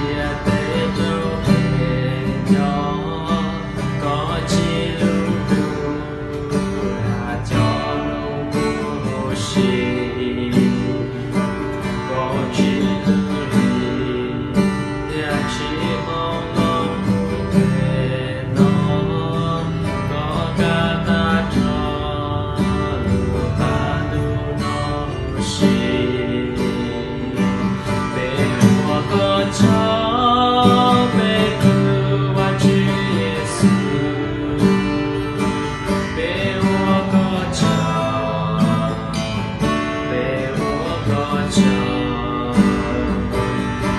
Cia peb rau peb nco, koj tsis hlub tus uas coj lub kua muag si. Koj tsis hlub li, thiab tsis mloog los kuv qhia no, koj kab tag nrho lub qab ntuj no huv si. Peb ua koj tsaug, peb tus Vajtswv Yexus. Peb ua koj tsaug, peb ua koj tsaug.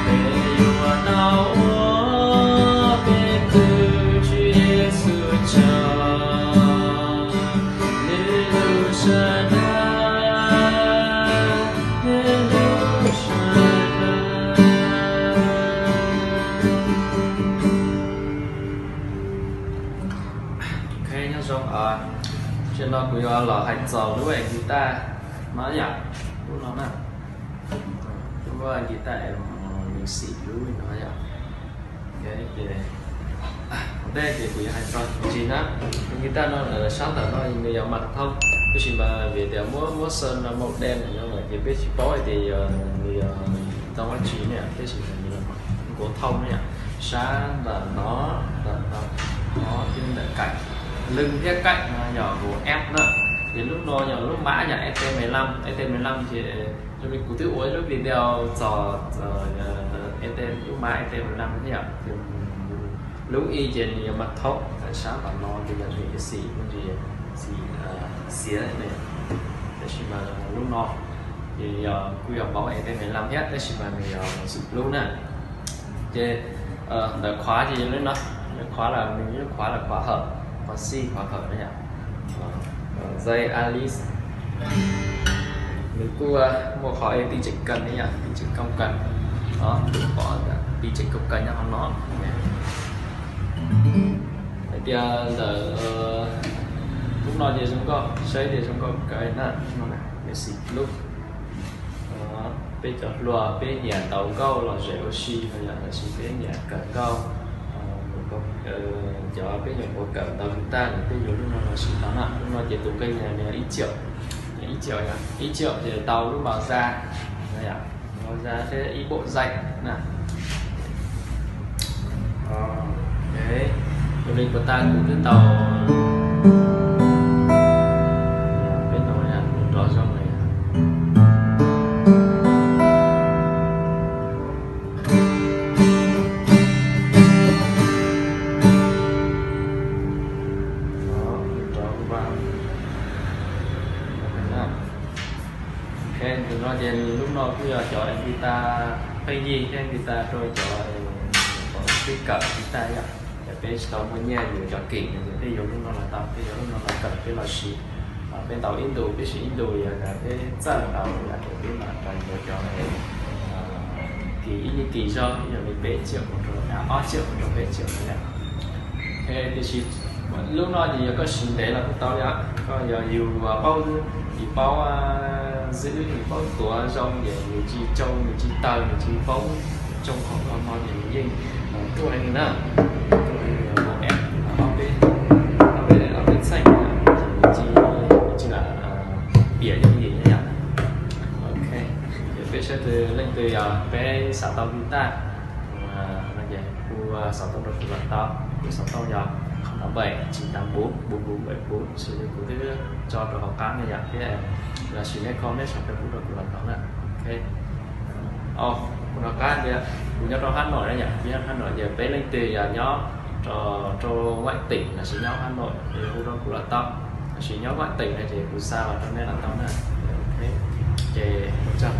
Peb yuav tau ua peb tus Tswv Yexus tsaug. Nws hlub sawv daws, nws hlub sawv daws. Ok, nyob zoo. Tam sim no kuv yuav los hais txog lub guitar no yom, lub no na, lub guitar nws xim lub no yom. Ok, ces ua ntej ces kuv yuav hais txog me ntsis na. Lub guitar no sab ntawm no nws yog mas thoob, tab sis mas vim tias muab muab xav no mau dej no ces peb tsis paub hais tias yog nws yog tau dab tsi ne, tab sis nws yog nkuav thoob ne yom. Sab ntawm no, ntawm no, no thiab ntawm kaim, lwg thiab kaim no yog nkuav F na. Ces lub no yog lub mab yog E T mười lăm, E T mười lăm ces zoo li kuv twb ua lub video txog E T, lub mab E T mười lăm ne yom. Lub ib ces nws yog mas thoob, sab ntawm no ces yog nws xim, xim xiav ne. Tab sis mas lub no ces yog kuj yog paub E T mười lăm thiab, tab sis mas nws yog xim lub na. Ces ntawm qhuav ces yog lub no, lub qhuav los nws lub qhuav los qhuav hawm, qhuav xij qhuav hawm na yom. Dây Alice, nws kuj muaj qhov ti tseem kas ne yom, ti tseem kas, pom ti tseem kas nyob qhov no. Hais tias ntawm lub no ces zoo nkauj, saib tias zoo nkauj kawg na, no na, xim lub. Peb cov hluas peb nyiam ntaus nkauj los zem ua si no yom, los sis peb nyiam kawm nkauj, cov peb nyuam qhuav kawm ntaus guitar no peb yuav lub no los siv tau na. Lub no ces tus nqi nws yog ib triệu, ib triệu, ib triệu ces tau lub màu da, màu da thiab ib bộ dây na. Tus li puas tag kuv twb tau, peb tau rov zoo li. Ok, tus no ces lub no kuj yog cov guitar pheej yig thiab guitar rau cov pom twb kawm guitar yom. Ces peb tsis tau muaj nyiaj yuav cov kim no ces peb yuav lub no los tau, peb yuav lub no los kawm peb los siv. Peb ntaus ib ntus peb siv ib ntus, yog peb txawj ntaus yom ces peb mam rov yuav cov kim ib nyuag kim zog, ib nyuag li peb triệu mus rau, ob triệu mus rau peb triệu no yom. Tiam sis lub no ces yog koj siv ntev los kuj tau yom, koj yog yus paub, yus paub zwb, yus paub tuav zoo ces nws tsis tsoo, nws tsis tawg, nws tsis poob, tsoo qhov no ces nws yeej tuaj heev na. Tuaj heev, ob peb, ob peb, ob peb txheej, nws tsis, nws tsis lam piam yooj yim na yom. Ok, ces peb saib leej twg yog peb xav tau guitar no ces hu xov tooj rau kuv los tau, kuv xov tooj yog không tám bảy chín tám bốn bốn bốn bảy bốn, xws li kuv twb tso rau hauv qab no yom, thiab los sis nej comment saum Facebook rau kuv los tau na. Ok, kuv rov qab tias kuv nyob rau Hà Nội na yom, nyob Hà Nội ces peb leej twg yog nyob rau, rau ngoại tỉnh los sis nyob Hà Nội ces hu rau kuv los tau, los sis nyob ngoại tỉnh no ces kuv xa los rau nej los tau na. Ok, ces ua tsaug.